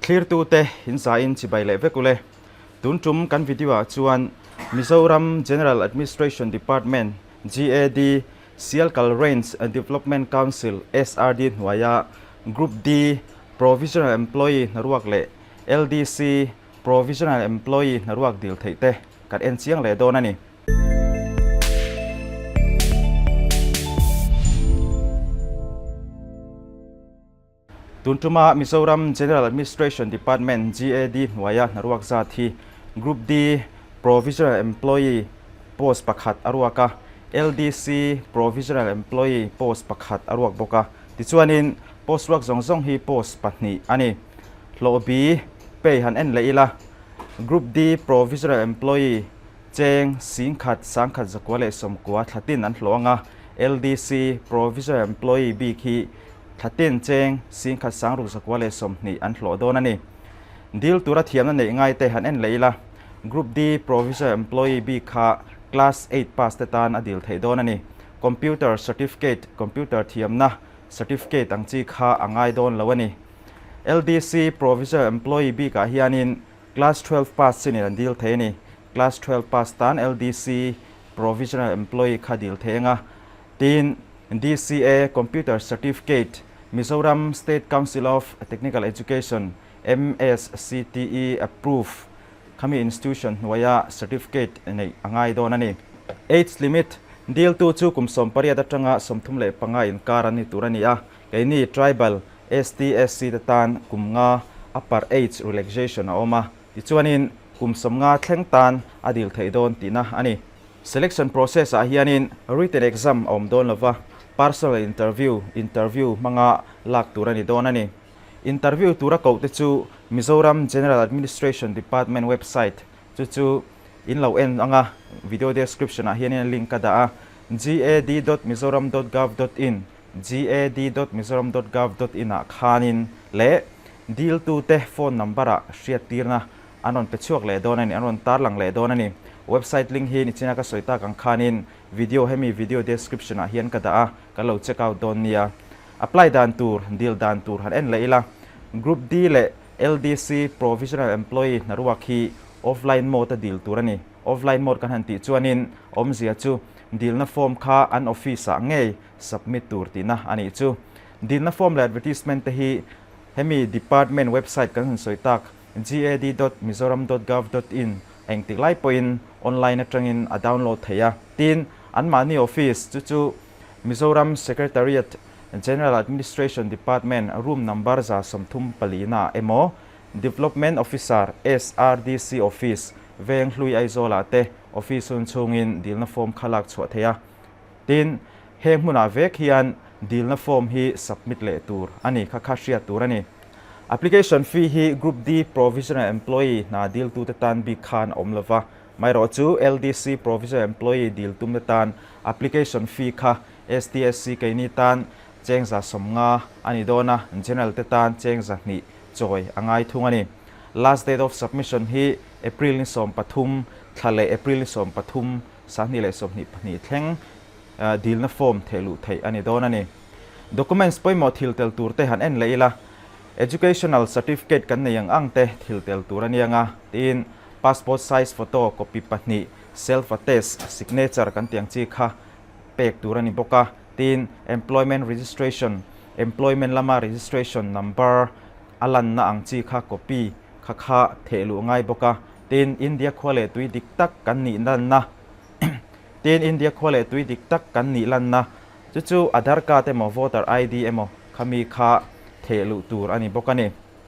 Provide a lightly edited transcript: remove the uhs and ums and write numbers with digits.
Thlirtute in zain chibai leh vek ule. Tun tum kan video ah chuan Mizoram General Administration Department, GAD, Sialkal Range Development Council, SRD, hnuaia Group D Provisional Employee hnaruak leh LDC Provisional Employee hnaruak dil theih te kan en chiang leh dawn a ni. Tun tuma Mizoram General Administration Department, GAD, hnuaia hnaruak zat hi Group D Provisional Employee post pakhat a ruak a, LDC Provisional Employee post pakhat a ruak bawk a. Tichuanin post ruak zawng zawng hi post pahnih a ni. Hlawh bi pay han en leh ila, Group D Provisional Employee cheng singkhat sangkhat zakua leh sawmkua thlatin an hlawh ang a, LDC Provisional Employee bik hi Thlatin cheng singkhat sangruk zakua leh 20 an hlawh dawn a ni. Dil tura thiamna neih ngai te han en leh ila, Group D Provisional Employee bik kha Class eight pass te tan a dil theih dawn a ni. Computer Certificate, Computer thiamna Certificate ang chi kha a ngai dawn lo a ni. LDC Provisional Employee bikah hianin Class 12 pass chinin an dil thei a ni. Class 12 pass tan LDC Provisional Employee kha dil thei anga Tin, DCA Computer Certificate, Mizoram State Council of Technical Education, MSCTE, approve khami institution hnuaia certificate neih a ngai dawn a ni. Age limit, Diltu chu kum 18 atanga 35 inkar an ni tur a ni a, keini tribal, ST, SC te tan kum nga upper age relaxation a awm a, tichuanin kum 50 thleng tan a dil theih dawn tihna a ni. Selection process ah hianin written exam a awm dawn lova, personal interview, interview, hmanga lak tur a ni dawn a ni. Interview tura koh te chu Mizoram General Administration Department website chu chu in lo en anga video description ah hianin a link ka dah a, gad dot mizoram dot gov dot in, gad dot mizoram dot gov dot in ah khanin leh diltu te phone number ah hriattirna An rawn pe chhuak leh dawn a ni, an rawn tarlang leh dawn a ni. Website link hi nichina ka sawi tak ang khanin video hemi video description ah hian ka dah a, ka lo check out dawn nia. Apply dan tur, dil dan tur han en leh ila. Group D leh LDC Provisional Employee hnaruak hi offline mode a dil tur a ni. Offline mode kan han tih chuanin awmzia chu dilna form kha an office ah ngei submit tur tihna a nih chu. Dilna form leh advertisement te hi hemi department website kan han sawi tak gad dot mizoram dot gov dot in a engtik lai pawhin online atangin a download thei a. Tin, anmahni office chu chu Mizoram Secretariat General Administration Department room number 134 naah emaw Development Officer SRDC Office Venghlui Aizawlah te office hun chhungin dilna form kha lak chhuah thei a. Tin, heng hmunah vek hian dilna form hi submit leh tur a ni kha kha hriat tur a ni. Application fee hi Group D Provisional Employee hna diltute tan bik khan a awm lova, maherawh chu LDC Provisional Employee dil tumte tan application fee kha STSC keini tan cheng 150 a ni dawn a, General te tan cheng 200 chawi a ngai thung a ni. Last date of submission hi April ni 13 thla leh April ni 13 2022 thleng dilna form theh luh theih a ni dawn a ni. Documents pawimawh thil tel tur te han en leh ila, Educational certificate kan nei ang ang te thil tel tur a ni anga, tiin passport size photo copy pahnih, self attest, signature kan tih ang chi kha pek tur a ni bawk a, tiin employment registration, employment lama registration number a lanna ang chi kha copy kha kha theh luh ngai bawk a. Tin, India khua leh tui dik tak kan nih lanna Tin, India khua leh tui dik tak kan nih lanna chu chu Aadhaar card emaw Voter ID emaw khami kha theh luh tur a ni bawk a ni.